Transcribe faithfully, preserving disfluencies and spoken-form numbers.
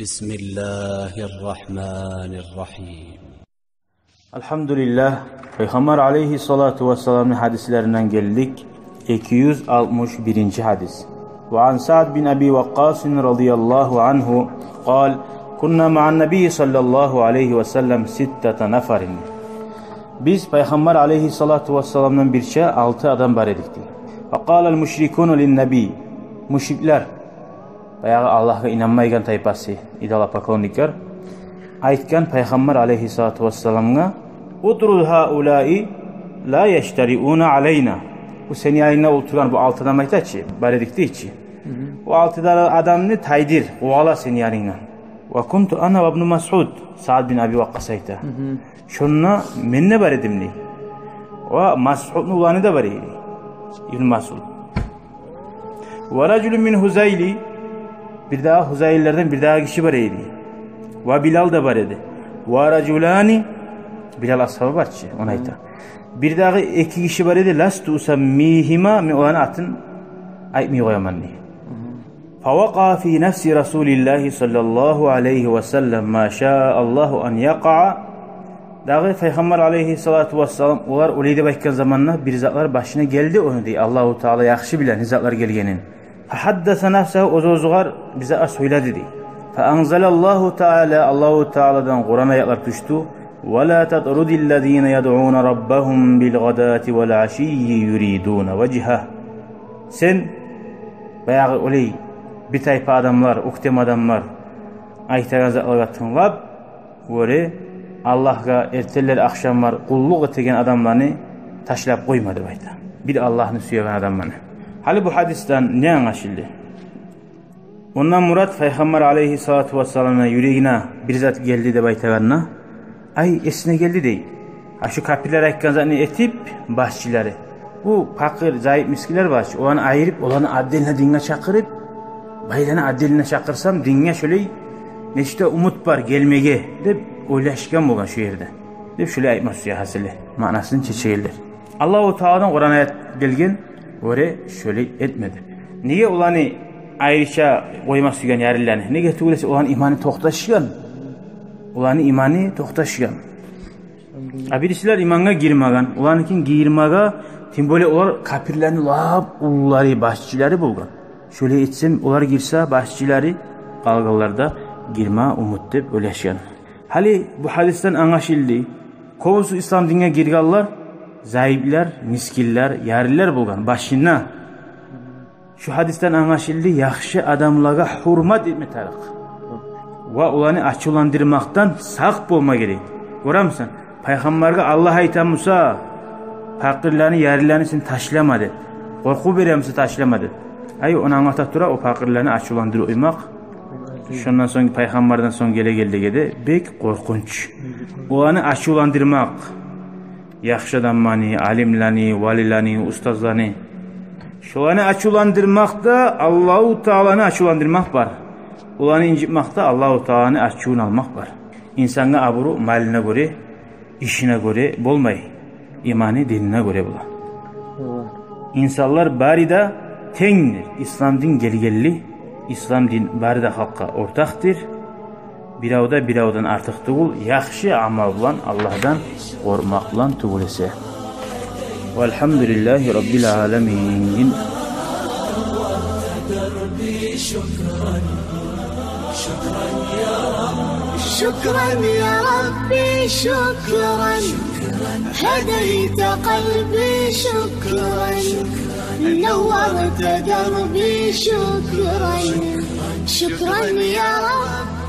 بسم الله الرحمن الرحيم. Алгьамдулиллагь, Пайхаммар алейгьиссалату вассаламны гьадислеринден гелдик, эки юз алтмыш биринчи гьадис. وعن سعد بن أبي وقاص رضي الله عنه قال: كنا مع النبي صلى الله عليه وسلم ستة نفر. Биз Пайхаммар алейгьиссалату вассаламдан бирче алты адам бар эдик, дей. فقال المشركون للنبي. Мушриклер, баягъы Аллагьгъа инанмайгъан тайпасы, идолопоклонниклер, айтгъан Пайхаммар алейгьиссалату вассаламгъа: اطرد هؤلاء لا يجترئون علينا. Бу сени янынга олтургъан бу алты адам, айта чы, бар эдик дей чи. Бу алты да-, адамны тайдыр, къувала сени янынгдан. وكنت أنا وابن مسعود, Саад бин Аби Вакъкъас айта. Шонда мен де бар эдим, дей. Ва Масъудну уланы да бар эди, Ибн Масъуд. ورجل من هذيل, бирдагъы гьузайлилерден бирдагъы гиши бар эди. Ва Билал да бар эди. ورجلان, Билал асгьаба бар чы, ону айта. Бирдагъы эки гиши бар эди, لست أسميهما, мен оланы атын айтмай къояман, дей. فوقع في نفس رسول الله صلى الله عليه وسلم ما شاء الله أن يقع. Дагъы Пайхаммар алейгьиссалату вассалам, олар олай деп айтгъан заманда бир затлар башына гелди ону, дей. Аллагьу Таала яхшы биле не затлар гелгенин. فحدث نفسه, оьз-оьзюне бир затлар сёйледи, дей. فأنزل الله تعالى, Аллагьу Тааладан Къуран аятлар тюшдю. ولا تطرد الذين يدعون ربهم بالغداة والعشي يريدون وجهه. Сен баягъы олай бир тайпа адамлар, оьктем адамлар айтагъан затлагъа тынглап, гёре, Аллагьгъа эртенлер-ахшамлар къуллукъ этеген адамланы ташлап къойма, деп айта. Бир Аллагьны сюеген адамланы. Гьали бу гьадисден не англашылды? Ондан мурат, Пайхаммар алейгьиссалату вассаламны юрегине бир зат гелди деп айтагъанда, ай, эсине гелди, дей. А шу капирлер айтгъан затны этип, башчылары, бу пакъыр, зайып, мискинлер бар чы, оланы айырып, оланы отдельно динге чакъырып, байланы отдельно чакъырсам, динге шолай нечик де умут бар гелмеге, деп ойлашгъан болгъан шу ерде. Деп шолай айтма сюе, гьасили, маънасын чечегенлер. Аллагьу Тааладан Къуран аят гелген, гёре, шолай этмеди. Неге оланы айрыча къойма сюйген, ярлыланы? Неге тюгюл эсе, оланы иманы токъташгъан. Оланы иманы токъташгъан. А бирисилер имангъа гирмеген, оланыкин гирмеге, тем более олар капирлени лап уллулары, башчылары болгъан. Шолай этсем, олар гирсе, башчылары, къалгъанлар да гирме умут деп ойлашгъан. Гьали бу гьадисден англашылды, кёбюсю ислам динге гиргенлер зайыплар, мискинлер, ярлылар болгъан башында. Шу гьадисден англашылды, яхшы адамлагъа гьюрмат этме тарыкъ. Ва оланы ачувландырмакъдан сакъ болма герек. Гёремисен, Пайхаммаргъа Аллагь айта буса, пакъырланы, ярлыланы сен ташлама деп, къоркъув бере буса, ташлама деп. Ай, ону англата тура, о пакъырланы ачувландырып къоймакъ. Шондан сонг, Пайхаммардан сонг геле гелдиге де бек къоркъунч. Оланы ачувландырмакъ. Яхшы адамланы, алимлени, валилени, устазланы. Шоланы ачувландырмакъда Аллагьу Тааланы ачувландырмакъ бар. Оланы инжитмакъда Аллагьу Тааланы ачувун алмакъ бар. Инсангъа абуру малына гёре, ишине гёре болмай. Иманы динине гёре бола. Инсанлар бары да тенгдир. Ислам дин гелгенли, ислам дин бары да халкъгъа ортакъдыр. Бирев де биревден артыкъ тюгюл, яхшы амал булан, Аллагьдан къоркъмакъ булан тюгюл эсе. والحمد لله رب العالمين. شكرا يا ربي، شكرا. هديت قلبي، شكرا. نورت دربي، شكرا. شكرا يا رب.